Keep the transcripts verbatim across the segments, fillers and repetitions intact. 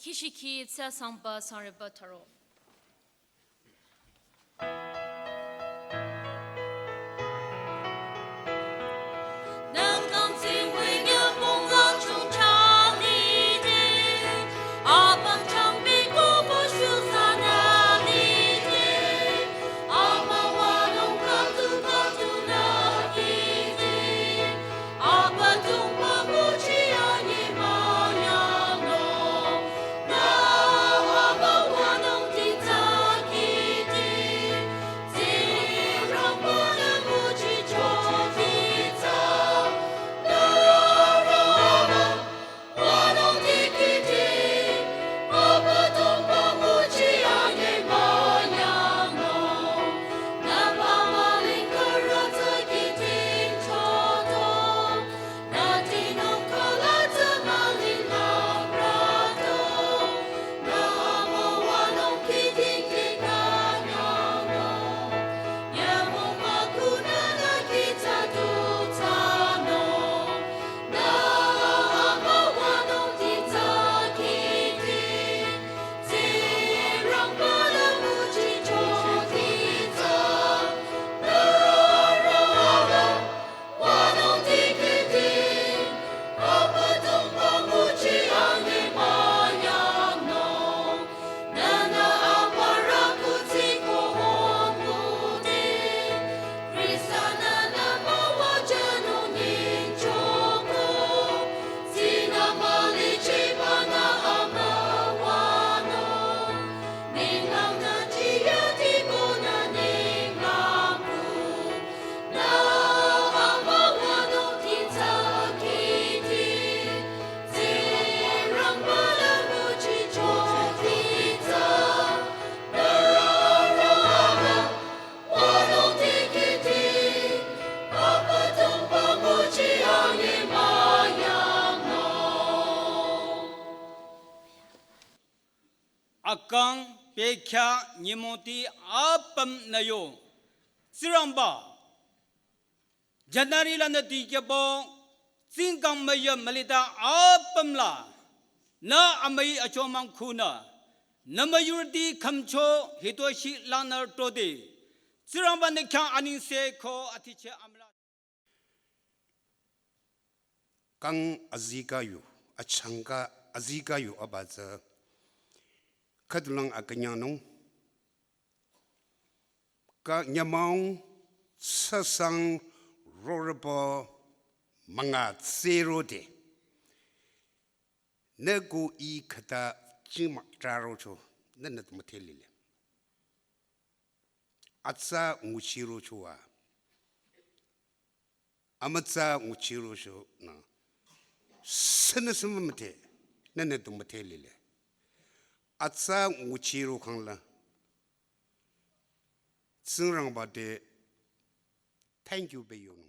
Ishiki tsü sangba sangreba tharo. Akang pekya nyümongti apümnü yo Tsingrangba January lanü dikehba tsingkang müyü mülita apüm la nü amüi achomang khunü nü müyurüti khümcho hitoshi lanü tode Tsingrangba-nü khyang anengse ko atiche amüla. Kang azikeh yu, achangka azikeh yu aba tsü khüdulang akünyangnung ka nyümong tsü sang rorüpü münga tsürode nü ko i khüta chingmah trarocho nünü tu müdhe lile. Atsa nguchirocho a amütsa nguchirocho nü sünüsü mümüdhe nünü tu müdhe lile. Atsa nguchiro khangla Tsingrangba te thank you pü yonung.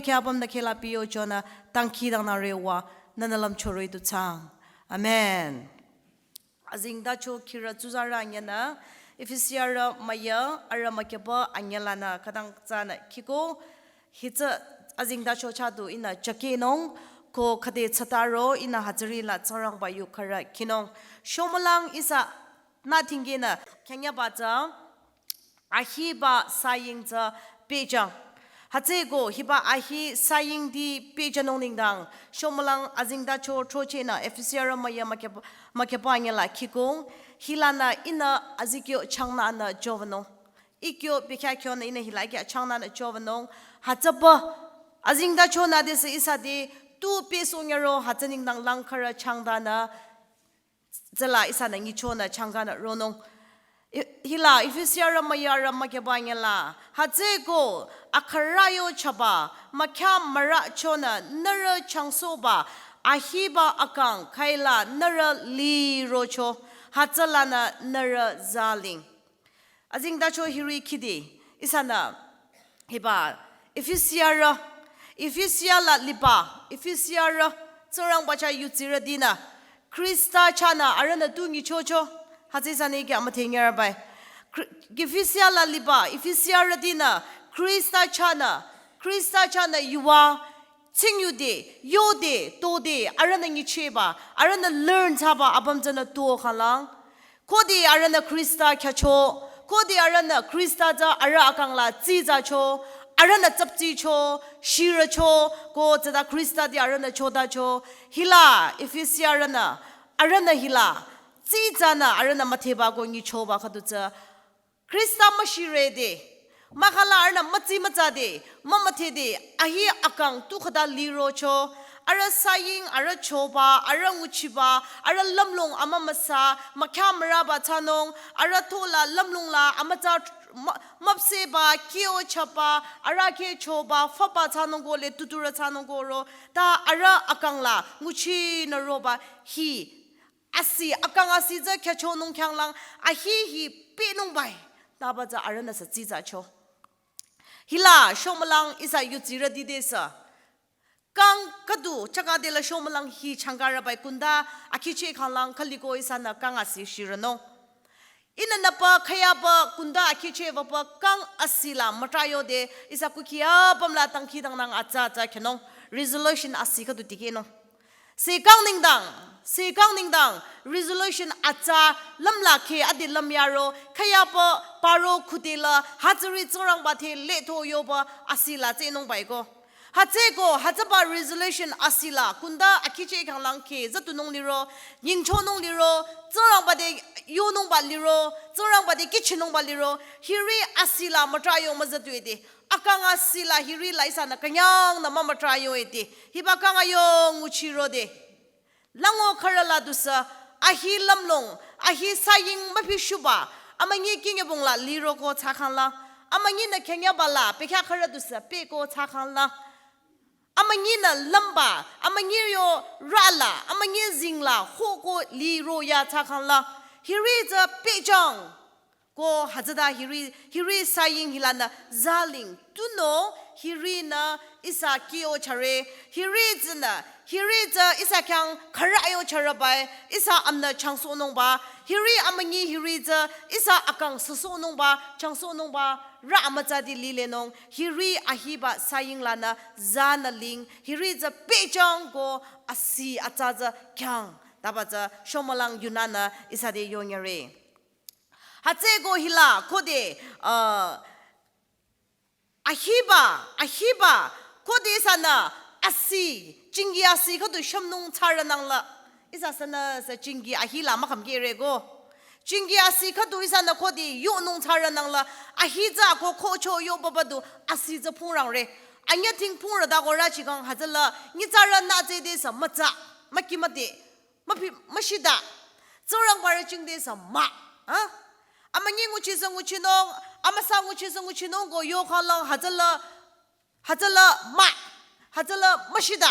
khyapüm nü khela piyo chonü tangki dang nü rewa nünü lümchoroi tu chang. Amen. Azingdacho khirü tsuzarü anyünü Efesiarü müyü arü mükyüba anyülanü khütang tsünü khiko hitsü azingdacho chadu ihnü chakenung ko khüde tsataro ihnü hütsüri la Tsingrangba yu khürü khinung. Shomülang ihsa nü tinggenü khyanyaba tsü ahiba saying tsü pehjüng. Hütsüeko hiba ahi saying di pehjünung nengdang shomülang azingdacho throchehnü Efesiarü müyü mükyüba, mükyüba anyüla khikong hilanü ihnü azikyo changnanü jovanung. Ikyo bekhyah kyonü ihnü hila ikya changnanü jovanung. Hütsüba azingdacho nü desi ihsa di tu pehsohnyüro hütsü nengdang lang khürü changdanü tsüla ihsanü nyichonü changkanü ronung. I-, hila Efesiarü müyü arü mükyüba anyüla. Hütsüeko akhürü yo chaba mükhyamürü chonü nührü changsohba ahiba akang khüila nührü lirocho. Hütsülanü nührü zaling. Azingdacho hiri khide ihsanü hiba Efesiarü, Efesia la liba, Efesiarü, Tsingrangba chah yutsirütinü Khrista chahnü arühnü tu nyichocho. Hütsü ihsanü ikya müthenyürübai. Khri-, Efesia la liba, Efesiarütinü Khrista chahnü, Khrista chahnü yuva, tsingyude, yode, tode, arühnü nyichehba, arühnü learn thsaba apüm tsünü tuo khanglang. Khode arühnü Khrista khyücho, khode arühnü Khrista tsü arüh akang la tsitsacho, arühnü tsaptsicho, shirücho, ko tsüta Khrista di arühnü chotacho, hila Efesiarünü, arühnü hila, tsitsanü arühnü mütheba ko nyichoba khüdu tsü, Khrista müshirede, mahkhang la arühnü mütsi mütsade, mümüthede, ahi akang tu khüta lirocho, arüh saying, arüh choba, arüh nguchiba, arüh lümlong amümüsa, mükhyamürüba thsanung, arüh thola lümlong la amütsa mü-, müpsehba, kyo chaba, arüh khe choba, füba thsanung ko le tuturü thsanung ko ro, ta arüh akang la nguchinü roba, hi, asi, akang asi tsü khyüchonung khyanglang, ahi hi pehnungbai. Taba tsü arühnü sü tsitsacho. Hila, shomülang ihsa yutsirüti desü. Kang khüdu, chakade la shomülang hi changkarübai kunda, akhicheh khanglang khüliko ihsanü kang asi shirünung. Ihnü nüpa khüyaba kunda akhicheh wüpa kang asi la mütrah yode, ihsa kukhi apüm la tangki dangnang atsa atsa khenung. Resolution asi khüdu tikehnung. Sekang nengdang, sekang nengdang, resolution atsa lümla khe adi lümyaro, khüyaba paro khudela, hütsüri Tsingrangba te letho yoba asi la tsehnungbai ko. Hütsüeko, hütsüba resolution asi la, kunda akhicheh khanglang khe, zütunung liro, nyingchonung liro, Tsingrangba te yonungba liro, Tsingrangba te kihchinungba liro, hiri asi la mütrah yo müzütuede. Akang asi la hiri la ihsanü künyangnü mümütrah yoede. Hiba kang ayo nguchirode. Lango khürü la dusü, ahi lümlong, ahi saying müpishuba, amünyi kingebong la liroko thsakhangla, amünyinü künyangba la, pekhyah khürü dusü, pehko thsakhangla, amünyinü lümba, amünyi yo rala, amünyi zingla, hoko liro ya thsakhangla, hiri tsü pehjüng, ko hütsüta hiri, hiri saying hilanü zaling. Tunüo hirinü ihsa kyo chare. Hiri tsünü, hiri tsü ihsa khyang khürü ayo charübai. Ihsa amnü changsohnungba. Hiri amünyi hiri tsü ihsa akang süsohnungba, changsohnungba. Rü amütsadi lilenung. Hiri ahiba saying lanü zanü ling. Hiri tsü pehjüng ko asi atsa tsü khyang. Taba tsü shomülang yunünü ihsa te yonyüre. Hütsüeko hila khode, uh, ahiba, ahiba, khode ihsanü asi, chingi asi khüdu shümnung thsarünangla. Ihsa sünüsü chingi ahila mükham kehre ko. Chingi asi khüdu ihsanü khode yonung thsarünangla. Ahi tsü ko khocho yo babadu asi tsü phungrangre. Anyü ting phungrü da ko rüchikang hütsüla. Nyitsarünü tsüdesü mütsa, müki müde. Müpi, müshida. Tsingrangba rü chingdesü mah. Ha? Amünyi nguchisü nguchinung, amüsa nguchisü nguchinung ko yokhanglang hütsüla, hütsüla mah. Hütsüla müshida.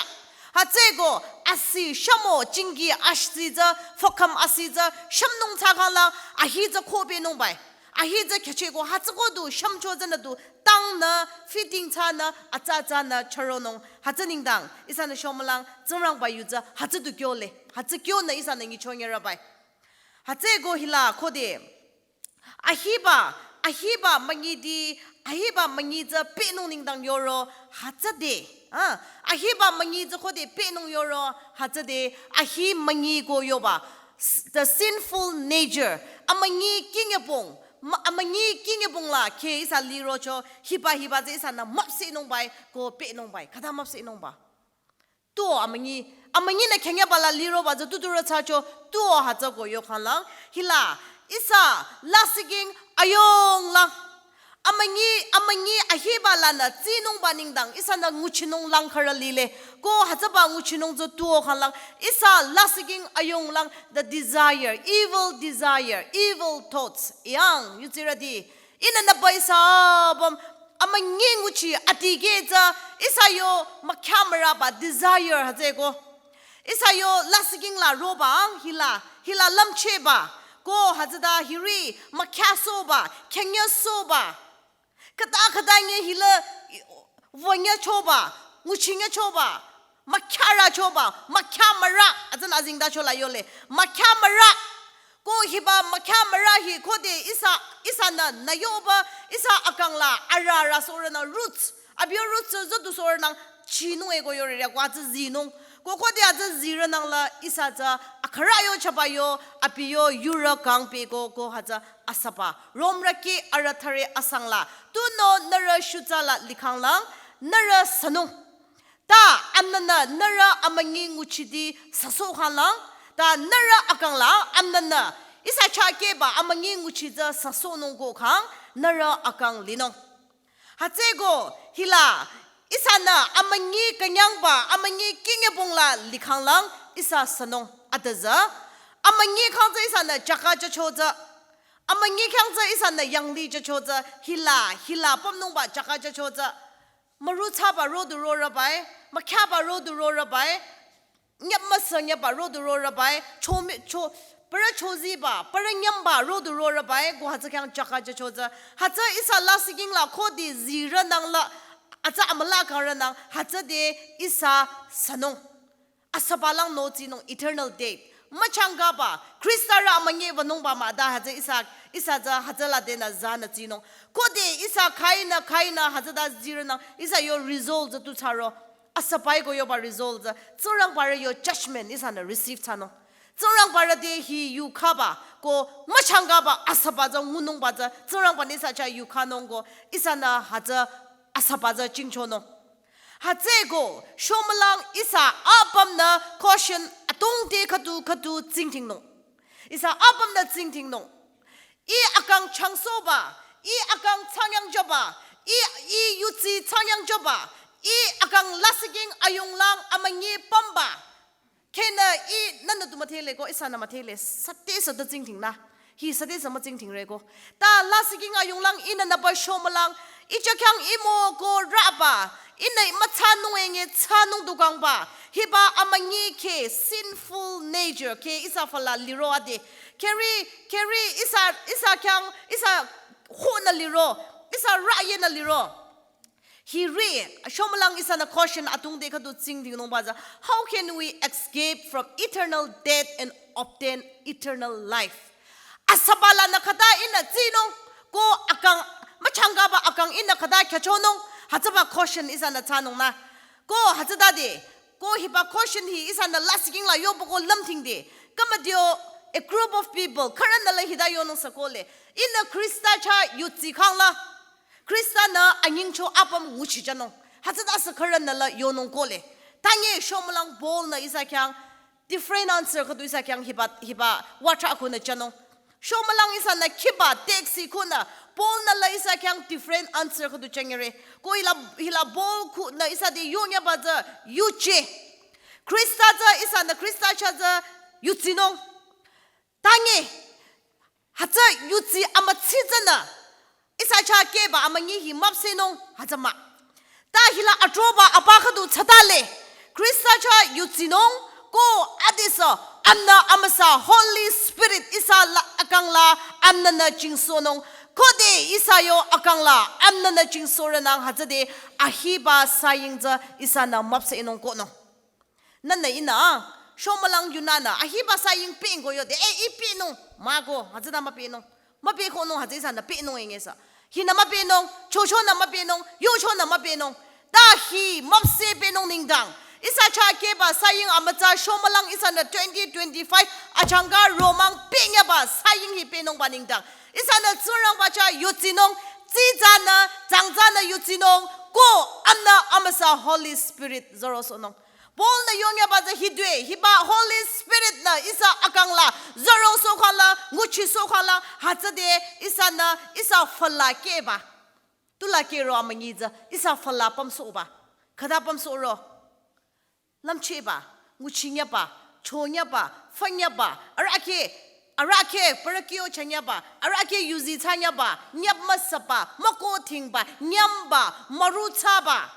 Hütsüeko asi shamo chingi asi tsü, fükham asi tsü, shümnung thsakhanglang, ahi tsü khopehnungbai. Ahi tsü khyacheko hütsüko du shümcho tsünü du tangnü fitting thsanü atsa atsanü chüronung. Hütsü nengdang ihsanü shomülang Tsingrangba yu tsü hütsü du kyole. Hütsü kyonü ihsanü nyichonye rabai. Hütsüko hila khode ahiba, ahiba münyidi, ahiba münyi tsü pehnung nengdang yoro hütsüde. Ah, ahiba münyi tsü khode pehnung yoro hütsüde, ahi münyi ko yoba. S-, the sinful nature. Amünyi kinyebong. Ma-, amünyi kinyebong la kheh ihsa lirocho hiba hiba tsü ihsanü müpsehnungbai ko pehnungbai. Khüta müpsehnungba. Tuo amünyi, amünyinü khenyeba la liroba tsü tuturü thsacho, tuo hütsüko yokhanglang. Hila, ihsa lasihking ayonglang. Amünyi, amünyi ahiba lanü tsinungba nengdang, ihsanü nguchinung lang khürü lile. Ko hütsüba nguchinung tsü tuo khanglang, ihsa lasihking ayonglang, the desire, evil desire, evil thoughts. Yang, yutsirüti. Ihnü nüba ihsa apüm, amünyi nguchi atikeh tsü, ihsa yo mükhya müraba desire hütsüko. Ihsa yo lasihking la roba ang hila, hila lümchehba. Ko hütsüta hiri mükhyasohba, khenyasohba. Khüta khüta nge hila wünyachoba, nguchinyachoba. Mükhya rachoba, mükhya müra, atsün azingdacho la yole. Mükhya müra. Ko hiba mükhya müra hi khode ihsa, ihsanü nü yoba, ihsa akang la ara ara sohronang roots. Abi yo roots tsü du sohronang chinung eko yore ko atsü zinung. Ko khode atsü zirünang la ihsa tsü akhürü yo chaba yo, abi yo yurü kang pehko ko hütsü asüba. Romrü kih arü thüre asang la. Tunüo nührü shutsa la likhanglang, nührü sünung. Ta amnanü nührü amünyi nguchiti süsoh khanglang, ta nührü akang la amnanü ihsa chah kehba amünyi nguchi tsü süsohnung ko khang nührü akang linung. Hütsüko hila ihsanü amünyi künyangba amünyi kinyebong la likhanglang ihsa sünung atüzü. Amünyi khang tsü ihsanü chaka chacho tsü. Amünyi khang tsü ihsanü yangli chacho tsü hila, hila pümnungba chaka chacho tsü. Müru thsaba rodu rorübai, mükhyaba rodu rorübai, nyap müsü nyapba rodu rorübai, chomi, cho, parü choziba, parü nyamba rodu rorübai, ko hütsü khyang chaka chacho tsü. Hütsü ihsa lasihking la khode zirünang la, atsü amüla kangrünang, hütsüde ihsa sünung. Asüba lang notsinung eternal death. Müchangkaba, Khristarü amünyi wünungba mah ta hütsü ihsa, ihsa tsü hütsüla denü zanü tsinung. Khode ihsa khainü, khainü hütsüta zirünang, ihsa yo result tsü tu thsaro. Asüba eko yoba result tsü, Tsingrangbarü yo judgment ihsanü receive thsanung. Tsingrangbarü te hi yukhaba, ko müchangkaba asüba tsü ngunungba tsü, Tsingrangbanü ihsa chah yukhanung ko, ihsanü hütsü asüba tsü chingchonung. Hütsüko, shomülang ihsa apümnü caution atungte khüdu khüdu tsingdhingnung. Ihsa apümnü tsingdhingnung. Ih akang changsohba, ih akang thsangyangchoba, ih, ih yudsi thsangyangchoba, ih akang lasihking ayunglang amünyi pümba. Khenü ih nünü tu müdhele ko, ihsanü müdhele, süte süte tsingdhingnü. Hi süte sü mütsingdhingre ko. Ta lasihking ayunglang ihnü nüba shomülang, ih chah khyang imo ko raba, ihnü müthsanung enge thsanung tukangba. Hiba amünyi kheh sinful nature kheh ihsa füla liro ade. Kheri, kheri ihsa, ihsa khyang, ihsa khunü liro, ihsa rayenü liro. Hiri, shomülang ihsanü caution atungte khüdu tsingdhingnungba tsü, how can we escape from eternal death and obtain eternal life? Asüba lanü khüta ihnü tsinung, ko akang, müchangkaba akang ihnü khüta khyachonung, hütsüba caution ihsanü thsanungnü. Ko hütsütade, ko hiba caution hi ihsanü lasihking la yoba ko lümdhingde. Khümüdio, a group of people, khürünü la hita yonung sü kohle. Ihnü Khrista chah yudsi khangla. Khristanü anyingcho apüm nguchichanung. Hütsüta sü khürünü la yonung kohle. Tanye shomülang Paul-nü ihsa khyang different answer khüdu ihsa khyang hiba, hiba watra khunü chanung. Shomülang ihsanü khiba text hi khunü Paul-nü la ihsa khyang different answer khüdu changere. Ko hila, hila Paul khunü ihsa te yonyaba tsü yuje. Khrista tsü ihsanü Khrista chah tsü yudsinung. Tanye, hütsü yudsi amütsi tsünü, ihsa chah kehba amünyi hi müpsehnung hütsü mah. Ta hila atroba apa khüdu thsatale, Khrista chah yudsinung, ko adesü, Anbü Amüsa Holy Spirit ihsa la akang la amününü jingsohnung, Khode ihsa yo akang la amnü nü jingsohronang hütsüde ahiba saying tsü ihsanü müpsehnung konung. Nünü ihnü, ah, shomülang yunünü ahiba saying pehng ko yode, eh, ih pehnung, mah ko, hütsüta müpehnung. Müpehkonung hütsü ihsanü pehnung enge sü. Hinü müpehnung, chochonü müpehnung, yochonü müpehnung. Ta hi müpsehpehnung nengdang, ihsa chah kehba saying amütsa shomülang ihsanü twenty twenty-five achangka romang pehnyaba saying hi pehnungba nengdang, ihsanü Tsingrangba chah yudsinung, tsitsanü, tsangtsanü yudsinung, ko amnü amüsa Holy Spirit zorosohnung. Paul-nü yongyaba tsü hitoi, hiba Holy Spirit-nü ihsa akang la zorosoh khangla, nguchisoh khangla, hütsüde ihsanü ihsa füla kehba, tula kehro amünyi tsü ihsa füla pümsohba. Khüta pümsohro? Lümchehba, nguchinyaba, chonyaba, fünyaba, arahkheh, arahkheh parü kyo chanyaba, arahkheh yuzi thsanyaba, nyap müsaba, müko thingba, nyamba, müru thsaba.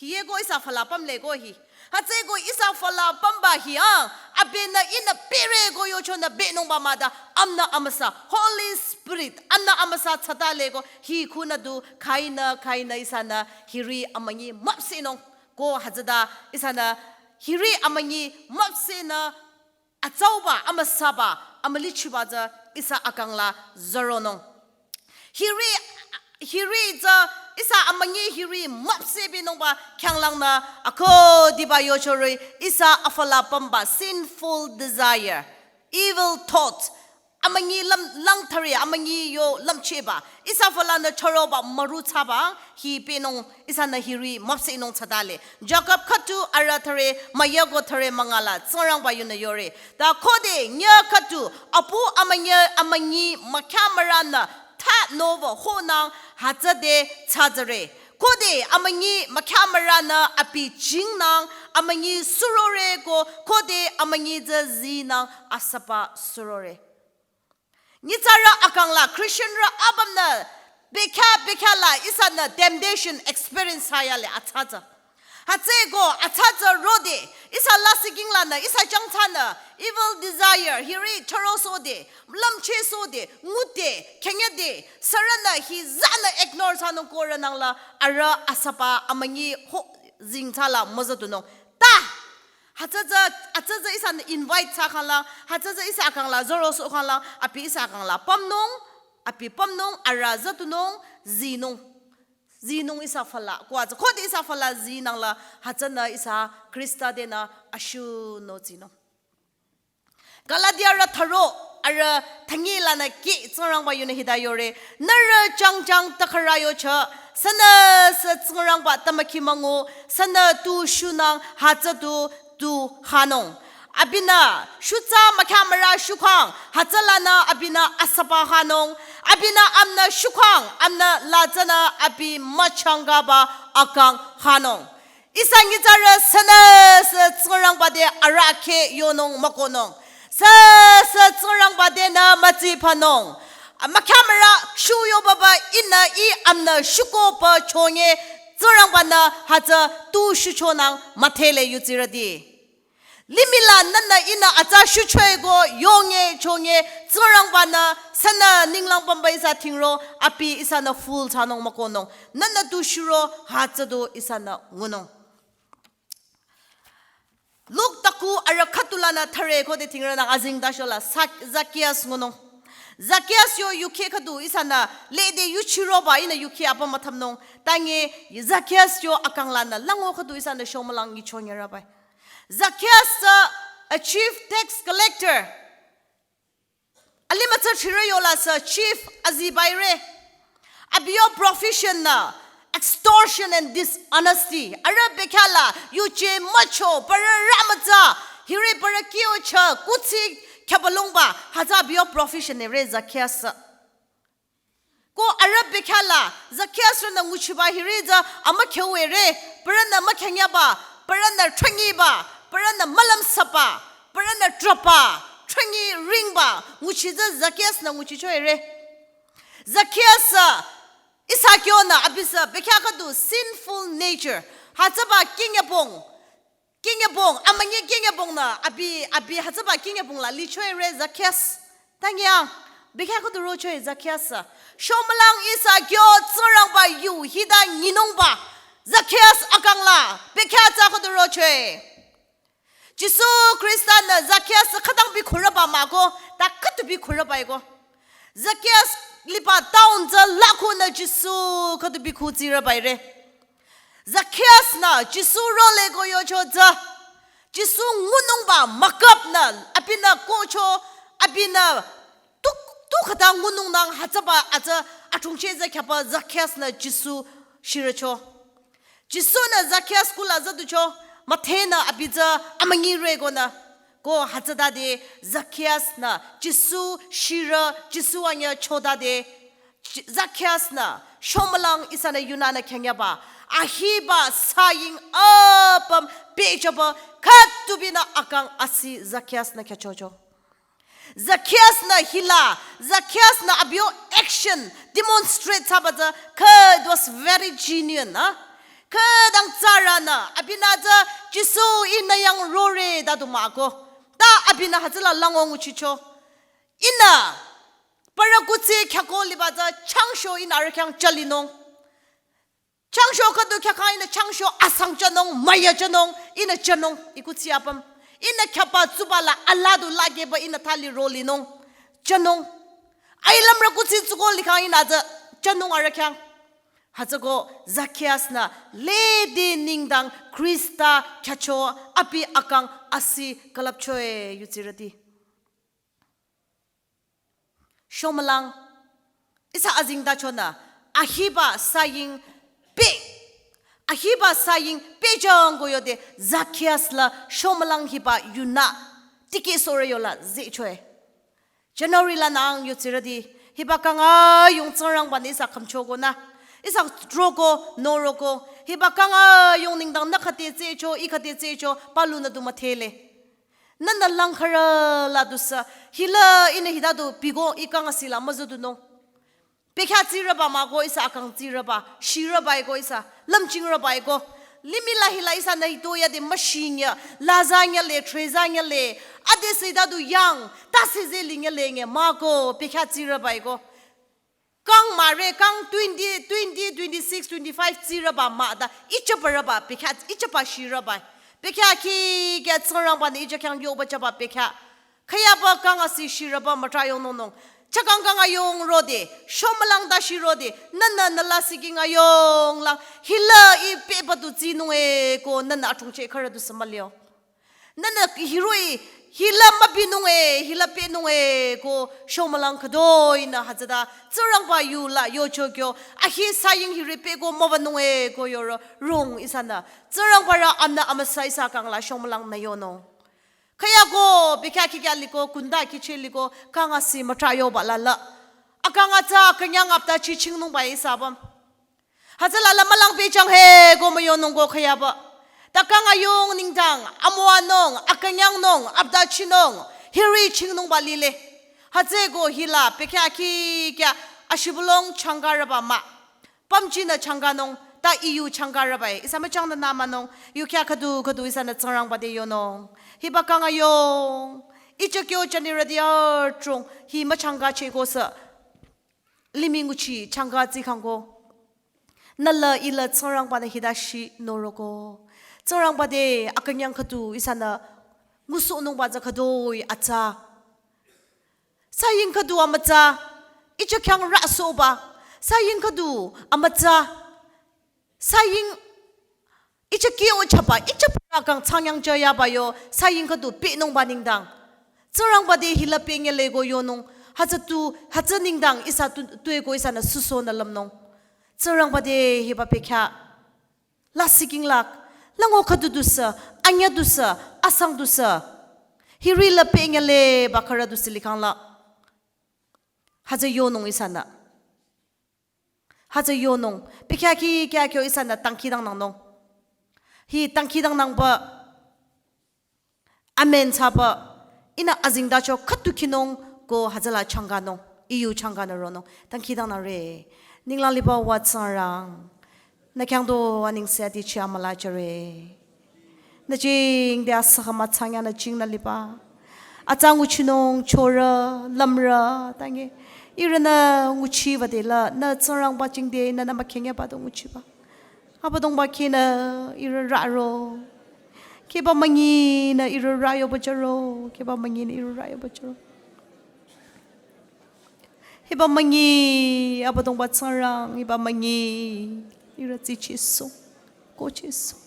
Hi ye ko ihsa füla pümle ko hi. Hütsüeko ihsa füla pümba hi, ah, abinü ihnü pehre ko yochonü pehnungba mah ta, amnü amüsa Holy Spirit, amnü amüsa thsatale ko hi khunü du khainü khainü ihsanü hiri amünyi müpsehnung. Ko hütsüta ihsanü hiri amünyi müpsehnü atsauba, amüsaba, amülichiba tsü ihsa akang la zoronung. Hiri, hiri tsü ihsa amünyi hiri müpsehpehnungba khyanglangnü akhudiba yochore ihsa afüla pümba sinful desire, evil thought, amünyi lüm, langthare, amünyi yo lümchehba, ihsa fülanü chüroba müru thsaba, hi pehnung ihsanü hiri müpsehnung thsatale. Jakob khüdu arü thüre müyako thüre münga la Tsingrangba yunü yore. Ta khode nyüh khüdu apu amünyi, amünyi mükhya müranü thsanungba honang hütsüde thsazare. Khode amünyi mükhya müranü abi jingnang amünyi surore ko khode amünyi tsü zinang asüba surore. Nyitsarü akang la Christianrü apümnü bekhyah bekhyah la ihsanü temptation experience thsayale atsa tsü. Hütsüeko atsa tsü rode ihsa lasih king lanü ihsa jangthsanü evil desire hiri chürosohde, lümchehsohde, ngude, khenyede, sürünü hi zanü ignore thsanung ko rünangla arüh asüba amünyi ho zingthsala müzatunung. Ta hütsü tsü, hütsü tsü ihsanü invite thsa khangla, hütsü tsü ihsa akang la zorosoh khangla, abi ihsa akang la pümnung, abi pümnung, arüh zatunung, zinung. Zinung ihsa füla, ko hütsü khode ihsa füla zinangla, hütsünü ihsa Khrista tenü ashunung zinung. Galatiarü thüro, arüh thüngi lanü kih Tsingrangba yunü hita yore. Nührü jangjang takhürü yochah, sünüsü Tsingrangba tümükhi müngu, sünü tu shunang hütsü du tu hanung. Abinü shutsa mükhya müra shukhang, hütsülanü abinü asüba hanung. Abinü amnü shukhang, amnü la tsünü abi müchangkaba akang hanung. Ihsa nyitsarü sünüsü Tsingrangba te arahkheh yonung mükohnung. Süsü Tsingrangba tenü mütsiphanung. Mükhya müra shu yobaba ihnü ih amnü shukohba chonge Tsingrangbanü hütsü tu shuchonang müdhele yudsirüti. Limih la nühnü ihnü atsa shuchoeko yonge chonge Tsingrangbanü sünü ninglang pümba ihsa dhingro abi ihsanü fool thsanung mükohnung. Nühnü tu shuro hütsü du ihsanü ngunung. Luk taku arüh khüdu lanü thüre khode dhingrünang azengtachola Zak-, Zacchaeus ngunung. Zacchaeus yo yukheh khüdu ihsanü lede yuchiroba ihnü yukheh apüm müthümnung. Tange Zacchaeus yo akang lanü lango khüdu ihsanü shomülang nyichonyerübai. Zacchaeus tsü a chief tax collector. Alimütsa chire yola sü chief azibaire. Abi yo profession nü extortion and dishonesty. Arüh bekhyah la yuje mücho parü rümütsa. Hiri parü kyochah kuthsi khyübalongba. Hütsü abi yo profession ire Zacchaeus. Ko arüh bekhyah la Zacchaeus rünü nguchiba hiri tsü amükhyu ire, parünü mükhenyaba, parünü thrünyiba, parünü mülümsaba, parünü traba, thrünyi ringba, nguchi tsü Zacchaeus nü nguchicho ire. Zacchaeus, uh, ihsa kyonü abisü bekhyah khüdu sinful nature. Hütsüba kinyabong, kinyabong, amünyi kinyabong nü, abi, abi hütsüba kinyabong la licho ire Zacchaeus. Tangyang, Bekhyah khüdu rocho-i Zacchaeus. Shomülang ihsa kyo Tsingrangba yu hita nyinungba Zacchaeus akang la bekhyah tsü khüdu rocho-i. Jisu Khrista-nü Zacchaeus khütang bikhurüba mah-o, ta khüdu bikhurüba-i ko. Zacchaeus liba town tsü lakhunü Jisu khüdu bikhu tsirüba-i re. Zacchaeus-nü Jisu role ko yocho tsü, Jisu ngunungba mükapnü abinü kohcho, abinü tu, tu khüta ngunungnang hütsüba atsü achungche tsü khyaba Zacchaeus-nü Jisu shirücho. Jisu-nü Zacchaeus kula züducho, müthehnü abi tsü amünyi re konü. Ko hütsütade Zacchaeus-nü Jisu shirü, Jisu anyüh chotade, Ji-, Zacchaeus-nü shomülang ihsanü yunünü khyünyüba, ahiba saying apüm pehjüba khüdu binü akang asi Zacchaeus-nü khyüchocho. Zacchaeus-nü hila, Zacchaeus-nü abi yo action demonstrate thsaba tsü, khe, it was very genuine, ha? Khütang tsarünü, abinü tsü Jisu ihnü yang rore ta du mah-o. Ta abinü hütsüla lango nguchicho. Ihnü, parü kuthsi khyako liba tsü changsho ihnü arüh khyang jülinung. Changsho khüdu khyakang ihnü changsho asang jünung, müya jünung, ihnü jünung, ikuthsi apüm. Ihnü khyaba tsuba la alaa du lageba ihnü thali rolinung, jünung. Ailümrü kuthsi tsuko likhang ihnü tsü jünung arüh khyang. Hütsüko Zacchaeus-nü lede nengdang Khrista khyücho abi akang asi külüpcho-i yudsirüti. Shomülang, ihsa azengtachonü, ahiba saying peh, ahiba saying pehjüng ko yode Zacchaeus la shomülang hiba yunü tikehsohrü yola zehcho-i. January la nang yudsirüti, hiba kang ayung Tsingrangba-nü ihsa khümcho konü, ihsa troko, noroko, hiba kang ayung nengdang nü khüte tsehcho, ih khüte tsehcho, palunü du müdhele. Nühnü lang khürü la dusü, hila ihnü hita du biko ih kang asi la müzüdunung. Bekhyah tsirüba mah-o ihsa akang tsirüba, shirüba-i ko ihsa, lümchingrüba-i ko. Limih la hila ihsanü hito yade müshinyü, lazanyüle, trezanyüle, adesü hita du yang, tase zeh linyüle nge mah-o, bekhyah tsirüba-i ko. Kang mah re, kang twenty, twenty, twenty-six, twenty-five tsirüba mah ta, ichaba rüba, bekhyah, ichaba shirüba. Bekhyah khikya Tsingrangba-nü icha khyang yoba jüba bekhyah. Khüyaba kang asi shirüba mütrah yongnungnung. Chakang kang ayung rode, shomülang ta shirode, nühnü nü lasih king ayung lang, hila ih pehba du tsinung-e ko nühnü achungche khürü dusü mülio. Nühnü hiroh-i, hila mübinung-e, hila pehnung-e ko shomülang khütoi-nü hütsüta, Tsingrangba yu la yocho kyo, ahi saying hiri pehko mübünung-e ko yoro rung ihsanü. Tsingrangba rü amnü amüsa ihsa kang la shomülang nü yonung. Khüya ko, bekhyah khikya liko, kunda kihchi liko, kang asi mütrah yoba la la. Akang atsa, künyang aptachi chingnungba ihsa bam. Hütsüla la mülang pehjüng he ko müyonung ko khüyaba. Ta kang ayung nengdang, amüwanung, akünyangnung, aptachinung, hiri chingnungba lile. Hütsüeko hila, bekhyah khikya, ashibülung changkarüba mah. Pümjinü changkanung, ta iyu changkarüba-i. Ihsa müchangnü nümanung, yukhya khüdu khüdu ihsanü Tsingrangba te yonung. Hiba kang ayung, icha kyo chanirüti artrung, hi müchangkacheko sü. Limih nguchi changka tsikhangko. Nü la ih la Tsingrangba-nü hita shi noroko. Tsingrangba te akünyang khüdu ihsanü ngusohnungba tsü khütoi atsa. Saying khüdu amütsa. Icha khyang rüsohba. Saying khüdu amütsa. Saying icha kyo chaba, icha para kang changyang jüyaba yo, saying khüdu pehnungba nengdang. Tsingrangba te hila pehnge le ko yonung, hütsü tu, hütsü nengdang ihsa tu, tueko ihsanü süsohnü lümnung. Tsingrangba te hiba bekhyah. Lasih king lak, lango khüdu dusü, anyüh dusü, asang dusü. Hiri la pehnge le ba khürü dusü likhang la. Hütsü yonung ihsanü. Hütsü yonung, bekhyah khikya kyo ihsanü dangkhidangnangnung. Hi dangkhidangnangba, amen thsaba, ihnü azengtacho khüdu khinung ko hütsüla changkanung, iyu changkanü ronung, dangkhidangnangre. Ninglang liba wa Tsingrang, nü khyang do anengse atichi amüla jüre. Nü jingte asükhama tsangyanü jingnü liba. Atsa nguchinung chorü, lümrü, tangi. Ihrünü nguchiba dela, nü Tsingrangba jingte, nünü mükhengyaba du nguchiba. Abüdongba khinü ihrü raro. Kheba münginü ihrü rayoba jaro, kheba münginü ihrü rayoba jaro. Hiba müngi, Abüdongba Tsingrang, hiba müngi, ihrü tsichiso, kochiso.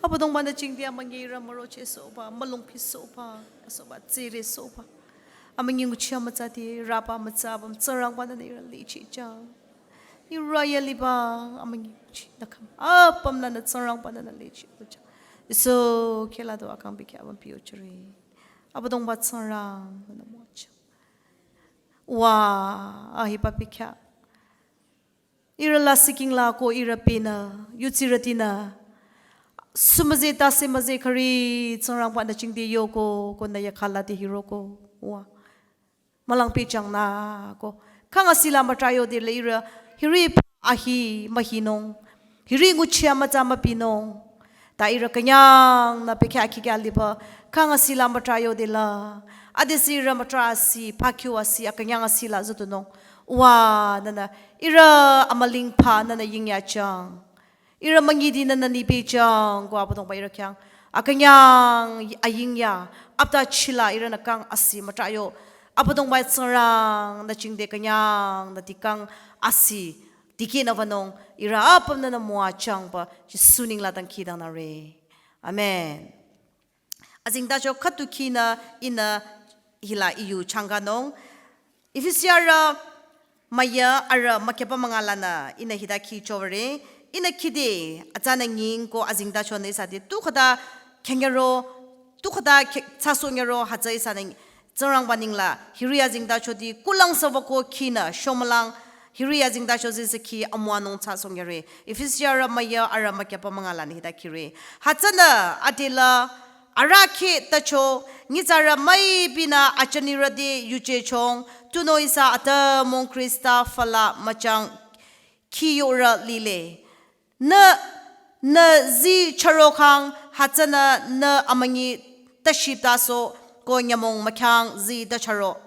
Abüdongba nü jingte amüngi ihrü mürochisoba, mülungpisoba, asoba tsirisoba. Amüngi nguchi amütsati, raba mütsaba, Tsingrangba nü ihrü lichijang. Ihrü ya liba, amüngi nguchi, nü kham. Apüm nü Tsingrangba nü lichijang. Iso khela do akang bikya abang piyo chiri. Abüdongba Tsingrang, nü mocha. Wa, ahiba pikha. Ihrü la siking la ko ihrü pinü, yutsirütinü. Sümüze tase müze khari, Tsingrangba nü jingte yoko, ko nü yakhala te hiroko. Wa. Mülang pehjang nü ko. Kang asila mütrayo dela ihrü, hiri ahi mühinung. Hiri nguchi amütsa müpinung. Ta ihrü künyang nü pekya kikya liba. Kang asila mütrayo dela. Adesi ihrü mütra asi, pakyu asi, akünyang asila zutunung. Wa, nünü, ihrü amülingpa, nünü yingyajang. Ihrü müngidi nünü nipehjang, ko Abüdongba ihrü khyang. Akünyang ayingya, apta chila ihrünü kang asi mütrayo. Abüdongba Tsingrang, nü jingte künyang, nü dikang asi. Dikehnü wünung, ihrü apüm nünü müwajangba, Jisu neng la dangkhidangnangre. Amen. Azengtacho khüdu khinü ihnü hila iyu changkanung. Efesiarü müya arü mükyaba münga lanü ihnü hita khichore. Ihnü khide atsanü nying ko azengtacho nü ihsa te tu khüta khyangero, tu khüta khy-, thsasohngero hütsü ihsanü Tsingrangba neng la, hiri azengtacho di kulang sawako khinü, shomülang, hiri azengtacho zisü khi amüwanung thsasohngere. Efesiarü müya arü mükyaba münga lanü hita khire. Hütsünü adela, arahkheh tacho, nyitsarü müipinü ajünirü te yuje chong, tunüo ihsa atümung Khrista fü la müchang khiyorü lile. Nü, nü zii chürokhang hütsünü nü amüngi tashiptaso ko nyümong mükhyang zii tachüro.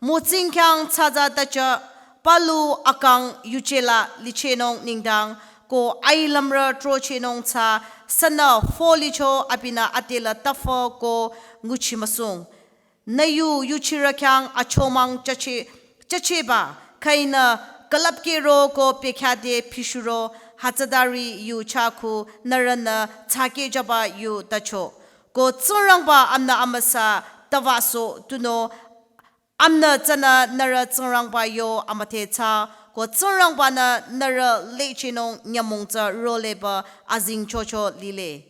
Mütsing khyang thsaza tachü palu akang yuje la lichehnung nengdang ko ailümrü trochehnung thsa sünü folicho abinü adela tafü ko nguchi müsung. Nü yu yuchirü khyang achomang chache, chacheba, khüinü külüpkehro ko pekhyade pishuro, hütsütari yu chakhu nührünü thsakehjüba yu tacho. Ko Tsingrangba amnü amüsa tawüso tunüo amnü tsünü nührü Tsingrangba yo amüdhe thsa, ko Tsingrangba-nü nührü lichehnung nyümong tsü roleba azengchocho lile.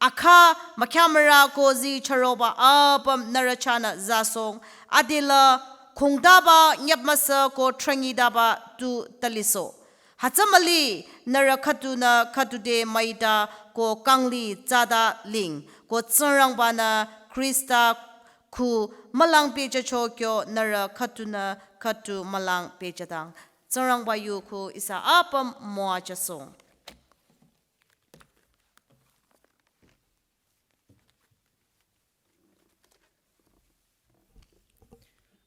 Akha mükyamürü ko zii chüroba apüm nührü chahnü zasong, adela khungdaba nyüpmüsa ko trangidaba tu taliso. Hütsü müli nührü khüdunü khüdu te müita ko kangli tsada ling, ko Tsingrangba-nü Khrista khu mülang pehjücho kyo nührü khüdunü khüdu mülang pehjüdang. Tsingrangba yu khu ihsa apüm müwajüsong.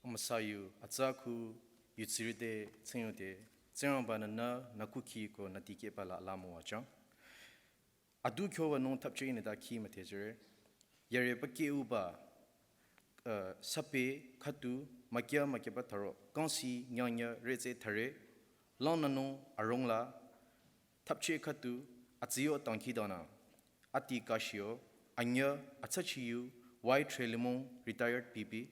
Amüsa yu, atsa khu, yutsirü te, tsingyu te, Tsingrangba-nü nü, nü kukhi ko nü dikehba la ala müwajüng. Adu kyo wünung thapcheh ihnü ta khi müthehjüre. Yare pakeh uba, eh, sape khüdu, mükya mükyaba tharo, kangsi nyangnya retse thare, langnünung arongla, thapcheh khüdu, atsiyo dangkhidangnang, ati kashio, anyüh, atsachiyu, Y Trelimong, retired P P,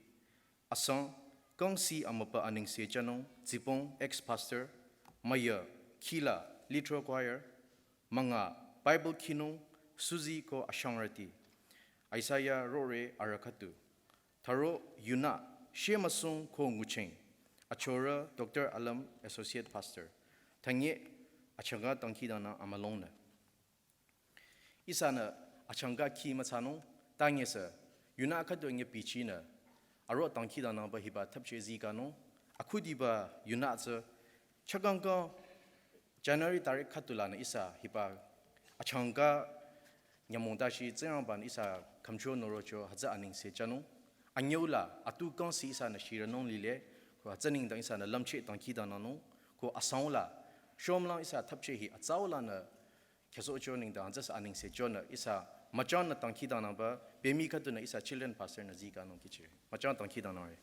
asang, kangsi amübü anengse jünung, Tsipong, ex-pastor, müya, khila, Litro Choir, münga, Bible khinung, Suzy ko ashangrüti, Isaiah rore arüh khüdu, tharo yunü, shemüsung ko nguching, achorü Doctor Alam, Associate Pastor, thanye, achangka dangkhidangnang amülongnü. Ihsanü achangka khi müthsanung, tanyesü, yunü khüdu nye bichinü, aro dangkhidangnangba hiba thapcheh zikanung, akhudiba yunü tsü, chakangka January tarik khüdu lanü ihsa hiba achangka nyümong tashi Tsingrangba-nü ihsa khümcho norocho hütsü anengse jünung. anyüu la atu kangsi ihsanü shirünung lile, ko hütsü nengdang ihsanü lümcheh dangkhidangnangnung, ko asang la shomlang ihsa thapcheh hi atsau lanü khyasohcho nengdang hütsüsü anengse chonü ihsa müchangnü dangkhidangnangba bemi khüdunü ihsa children pastor nü zikanung kihchire. Müchang dangkhidangnangre.